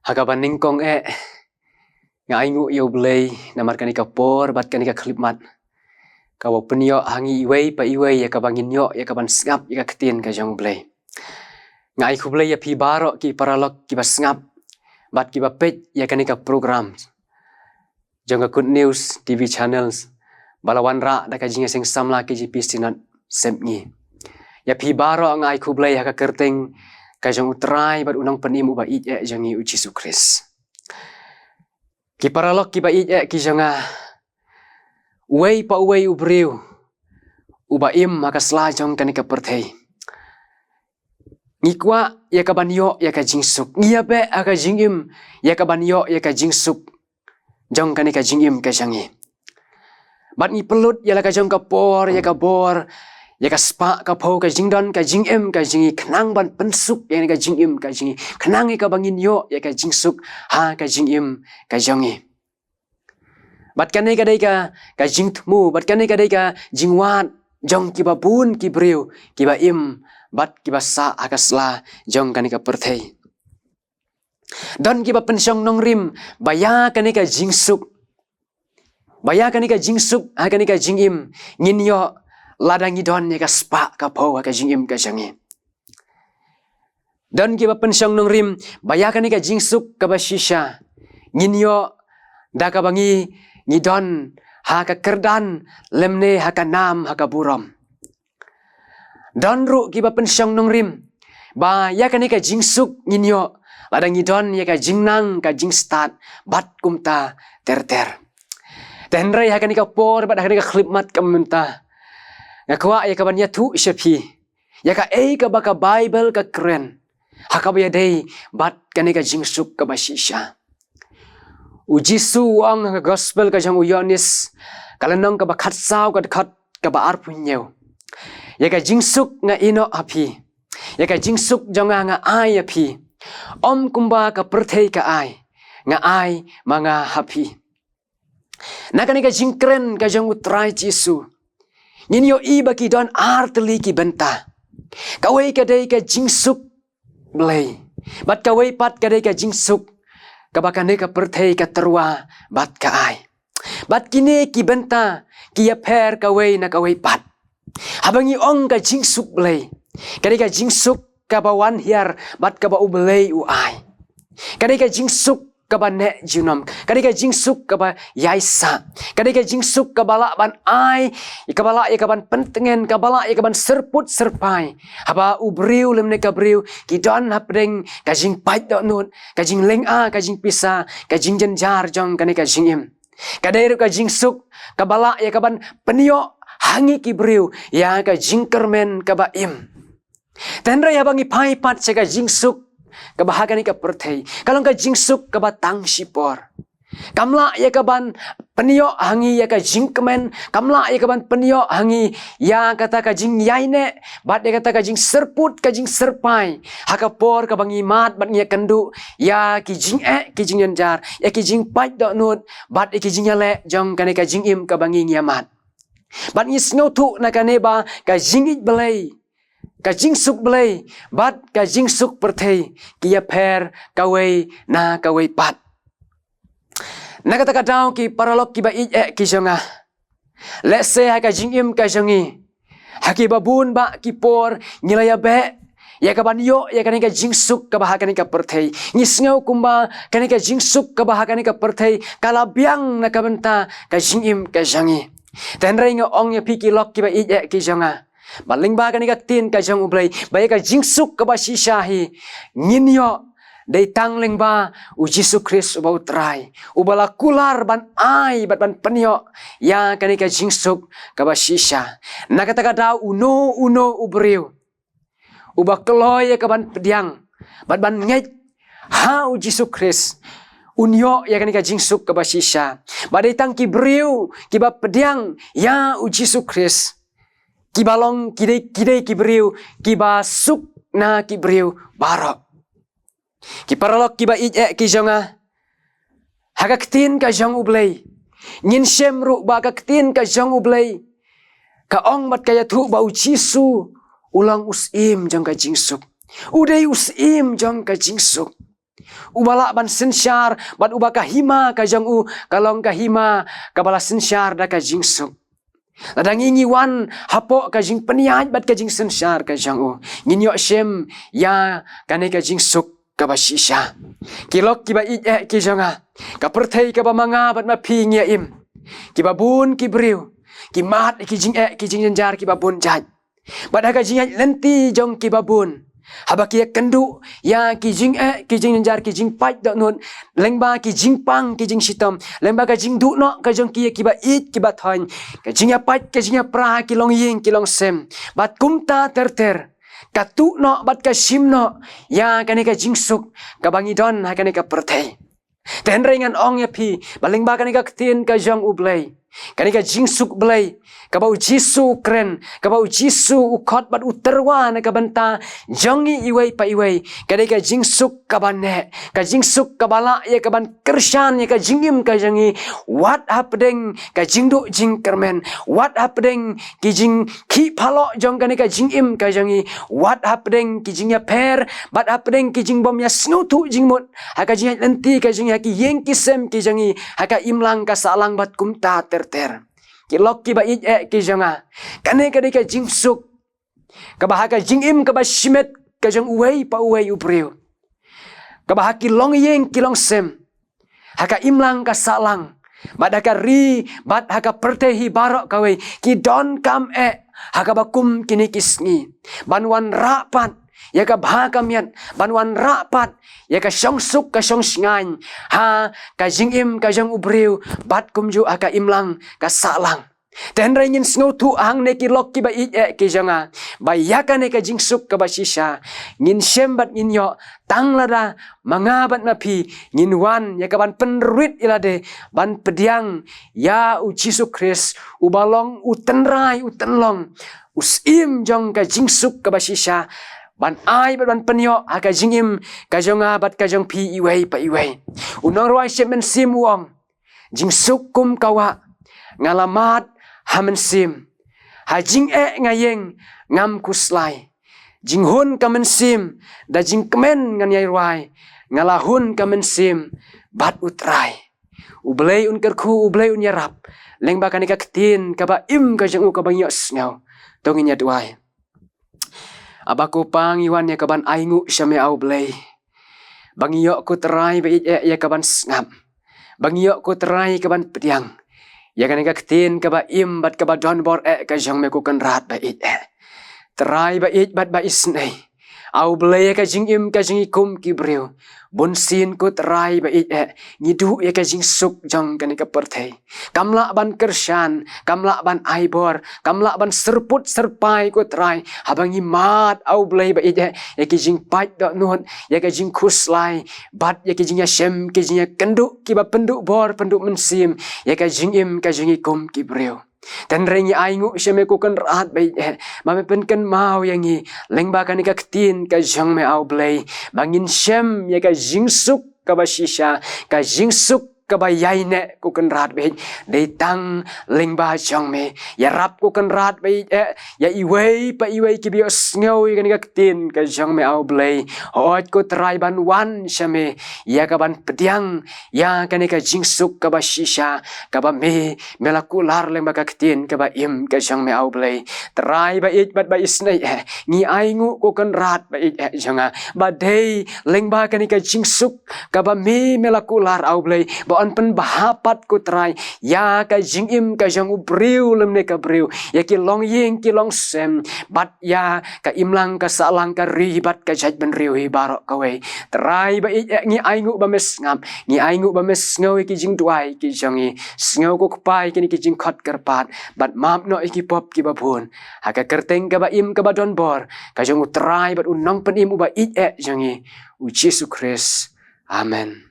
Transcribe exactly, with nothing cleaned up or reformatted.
Ha kaba nyngkong eh, nga ainguh ïa U Blei namar kane ka por bad kane ka khyllipmat, kaba u pynïoh ha ngi iwei pa iwei ïa kaba ngin ïoh ïa kaban sngap ïa ka ktien ka jong U Blei. Nga ai khublei ïa phi baroh ki paralok kiba sngap bad kiba peit ïa kane ka program jong ka Good News T V Channels, ba la wanrah da ka Jingïaseng Samla K J P Synod Sepngi. Ïa phi baroh nga ai khublei ha ka kyrteng ka jong U Trai bad U Nongpynim uba ïeit eh jong ngi, U Jisu Khrist. Ki paralok kiba ïeit eh ki jong nga, uwei pa uwei u briew uba im ha ka sla jong kane ka pyrthei, ngi kwah ïa kaban ïoh ïa ka jingsuk. Ngi ïabeh ha ka jingim ïa kaban ïoh ïa ka jingsuk jong kane ka jingim ka jong ngi. Bad ngi pynlut ïa la ka jong ka por ïa ka bor, ïa ka spah ka phew, ka jingdon ka jingim ka jong ngi, khnang ban pynsuk ïa kane ka jingim ka jong ngi, khnang ïa kaba ngin ïoh ïa ka jingsuk ha ka jingim ka jong ngi. Bad kane ka dei ka, ka jingthmu, bad kane ka dei ka jingwad jong kiba bun ki briew kiba im bad kiba sah ha ka sla jong kane ka pyrthei. Don kiba pynshong nongrim ba ïa kane ka jingsuk, ba ïa kane ka jingsuk ha kane ka jingim ngin ïoh lada ngi don ïa ka spah ka phew ha ka jingim ka jong ngi. Don kiba pynshong nongrim ba ïa kane ka jingsuk kaba shisha ngin ïoh da kaba ngi, ngi don ha ka kyrdan lymne ha ka nam ha ka burom. Don ruh kiba pynshong nongrim ba ïa kane ka jingsuk ngin ïoh lada ngi don ïa ka jingnang ka jingstad bad kumta ter ter. Te hynrei ha kane ka por bad ha kane ka khyllipmat ka mynta, nga kwah ïa kaban ïathuh sha phi ïa kaei kaba ka Baibl ka kren ha kaba ïadei bad kane ka jingsuk kaba shisha. U Jisu u ong ha ka Gospel ka jong u Ïoannis, ka lynnong kaba khatsaw, ka dkhot kaba arphew hynñiew: Ïa ka jingsuk nga ïehnoh ha phi, ïa ka jingsuk jong nga nga ai ïa phi. Ym kumba ka pyrthei ka ai, nga ai ma nga ha phi. Na kane ka jingkren ka jong U Trai Jisu, ngin ïohi ba ki don ar tylli ki bynta. Kawei ka dei ka jingsuk Blei, bad kawei pat ka dei ka jingsuk kaba kane ka pyrthei ka tyrwa bad ka ai. Bad kine ki bynta ki ïapher kawei na kawei pat. Haba ngi ong ka jingsuk Blei, ka dei ka jingsuk kaba wan hiar bad kaba U Blei u ai. Ka dei ka jingsuk kaba neh junom, ka dei ka jingsuk kaba ïaisah, ka dei ka jingsuk kaba lah ban ai, kaba lah ïa kaban pyntngen, kaba lah ïa kaban syrput syrpai. Haba u briew lymne ka briew ki don hapdeng ka jingpait dohnud, ka jinglynga, ka jingpisa, ka jingjynjar jong kane ka jingim. Ka dei ruh ka jingsuk kaba lah ïa kaban pynïoh ha ngi ki briew ïa ka jingkyrmen kaba im. Te hynrei haba ngi phai pat sha ka jingsuk kaba ha kane ka pyrthei, ka long ka jingsuk kaba tang shipor. Kam lah ïa kaban pynïoh ha ngi ïa ka jingkmen, kam lah ïa kaban pynïoh ha ngi ïa kata ka jingïaineh bad ïa kata ka jingsyrput, ka jingsyrpai ha ka por kaba ngi mad bad ngi ïakynduh ïa ki jingeh, ki jingjynjar, ïa ki jingpait dohnud bad ïa ki jingïaleh jong kane ka jingim kaba ngi ngi ïamad. Bad ngi sngewthuh na kane ba ka jingïeit Blei, ka jingsuk Blei bad ka jingsuk pyrthei ki ïapher kawei na kawei pat. Na kata ka daw ki paralok kiba ïeit eh ki jong nga, lehse ha ka jingim ka jong ngi, ha kiba bun bah ki por ngi la ïabeh ïa kaban ïoh ïa kane ka jingsuk kaba ha kane ka pyrthei. Ngi sngew kumba kane ka jingsuk kaba ha kane ka pyrthei ka la biang na ka bynta ka jingim ka jong ngi. Te hynrei nga ong ïa phi ki lok kiba ïeit eh ki jong nga, ba lyngba kane ka ktien ka jong U Blei, ba ïa ka jingsuk kaba shisha hi ngin ïoh dei tang lyngba U Jisu Khrist uba U Trai, uba la kular ban ai bad ban pynïoh ïa kane ka jingsuk kaba shisha. Na kata ka daw uno uno u briew uba kloi ïa kaban pdiang bad ban ngeit ha U Jisu Khrist, un ïoh ïa kane ka jingsuk kaba shisha. Ba dei tang ki briew kiba pdiang ïa U Jisu Khrist kiba long, ki dei, ki dei ki briew kiba suk na ki briew baroh. Ki paralok kiba ïeit eh ki jong nga, ha ka ktien ka jong U Blei, ngin shem ruh ba ka ktien ka jong U Blei ka ong bad ka ïathuh ba U Jisu u long u Syiem jong ka jingsuk. U dei u Syiem jong ka jingsuk. uba lah ban synshar, bad uba ka hima ka jong u ka long ka hima kaba la synshar da ka jingsuk. Lada ngi ngi wan hapoh ka jingpynïaid bad ka jingsynshar ka jong u, ngin ïoh shem ïa kane ka jingsuk kaba shisha. Ki lok kiba ïeit eh ki jong nga, ka pyrthei kaba ma nga bad ma phi ngi ïa im, kiba bun ki briew ki mad ki jingeh ki jingjynjar kiba bun jait. Bad ha ka jingïaid lynti jong kiba bun, haba ki ïakynduh ïa ki jingeh ki jingjynjar ki jingpait dohnud, lyngba ki jingpang ki jingshitom, lyngba ka jingduh noh ka jong ki ïa kiba ïeit kiba thoiñ, ka jingïapait ka jingïapra ki longïing ki longsem, bad kumta ter ter, ka tuh noh bad ka shim noh ïa kane ka jingsuk kaba ngi don ha kane ka pyrthei. Te hynrei ngan ong ïa phi ba lyngba kane ka ktien ka jong U Blei, kane ka jingsuk Blei kaba U Jisu u kren, kaba U Jisu u khot bad u tyrwa na ka bynta jong ngi iwei pa iwei, ka dei ka jingsuk kaba neh, ka jingsuk kaba lah ïa kaban kyrshan ïa ka jingim ka jong ngi, wat hapdeng ka jingduh jingkyrmen, wat hapdeng ki jingkhih phalok jong kane ka jingim ka jong ngi, wat hapdeng ki jingïapher bad hapdeng ki jingbym ïasngewthuh jingmut ha ka jingïaid lynti ka jong ngi, ha ki ïing ki sem ki jong ngi, ha ka imlang ka sahlang bad kumta ter ter. Ki lok kiba ïeit eh ki jong nga, kane ka dei ka jingsuk kaba ha ka jingim kaba shimet ka jong uwei pa uwei u briew, kaba ha ki longïing ki longsem, ha ka imlang ka sahlang, bad ha ka ri bad ha ka pyrthei hi baroh kawei, ki donkam eh ha kaba kum kine ki sngi ban wanrah pat ïa ka bha ka miat, ban wanrah pat ïa ka shongsuk ka shongshngaiñ ha ka jingim ka jong u briew bad kumjuh ha ka imlang ka sahlang. Te hynrei ngin sngewthuh hangne ki lok kiba ïeit eh ki jong nga, ba ïa kane ka jingsuk kaba shisha ngin shem bad ngin ïoh tang lada ma nga bad ma phi ngin wan ïa kaban pynrit ïa lade ban pdiang ïa U Jisu Khrist, uba long u tynrai u tynlong, u syiem jong ka jingsuk kaba shisha, ban ai bad ban pynïoh ha ka jingim ka jong nga bad ka jong phi iwei pa iwei. U nongrwai shimet mynsiem u ong, jingsuk kum ka wah nga la mad ha mynsiem, ha jingeh nga ïeng ngam khuslai, jinghun ka mynsiem da jingkmen ngan ïai rwai, nga la hun ka mynsiem bad U Trai. U Blei un kyrkhu, U Blei un ïarap lyngba kane ka ktien kaba im ka jong u kaba ngi ïohsngew. To ngin ïa duwai. Aba ko Pa, ngi wan ïa kaban ainguh sha me A U Blei, ba ngi ïoh ko Trai ba ïeit eh ïa kaban sngap, ba ngi ïoh ko Trai kaban pdiang ïa kane ka ktien kaba im bad kaba donbor eh ka jong me ko Kynrad ba ïeit eh. Trai ba ïeit bad ba isynei, A U Blei, ïa ka jingim ka jong ngi kum ki briew, bunsien ko Trai ba ïeit eh ngi duh ïa ka jingsuk jong kane ka pyrthei. Kam lah ban kyrshan, kam lah ban ai bor, kam lah ban syrput syrpai ko Trai haba ngi mad, A U Blei ba ïeit eh, ïa ki jingpait dohnud, ïa ka jingkhuslai, bad ïa ki jingïashem ki jingïakynduh kiba pynduh bor pynduh mynsiem ïa ka jingim ka jong ngi kum ki briew. Te hynrei ngi ainguh sha me ko Kynrad ba ïeit eh, ba me pynkynmaw ïa ngi lyngba kane ka ktien ka jong me A U Blei, ba ngin shem ïa ka jingsuk kaba shisha, ka jingsuk kaba ïaineh ko Kynrad ba ïeit, dei tang lyngba jong me. Ïarap ko Kynrad ba ïeit eh ïa iwei pa iwei kiba ïohsngew ïa kane ka ktien ka jong me A U Blei. Hooid ko Trai ban wan sha me ïa kaban pdiang ïa kane ka jingsuk kaba shisha kaba me me la kular lyngba ka ktien kaba im ka jong me A U Blei. Trai ba ïeit bad ba isynei eh, ngi ainguh ko Kynrad ba ïeit eh jong nga, ba dei lyngba kane ka jingsuk kaba me me la kular, A U Blei, ba yn pynbha pat ko Trai ïa ka jingim ka jong u briew lymne ka briew, ïa ki longïing ki longsem, bad ïa ka imlang ka sahlang, ka ri bad ka jaitbynriew hi baroh kawei. Trai ba ïeit eh, ngi ainguh ba me sngap, ngi ainguh ba me sngew ïa ki jingduwai ki jong ngi. Sngew ko Kpa ïa kine ki jingkhot kyrpad, bad map noh ïa ki pop kiba bun, ha ka kyrteng kaba im kaba donbor ka jong u Trai bad u Nongpynim uba ïeit eh jong ngi, U Jisu Khrist. Amen.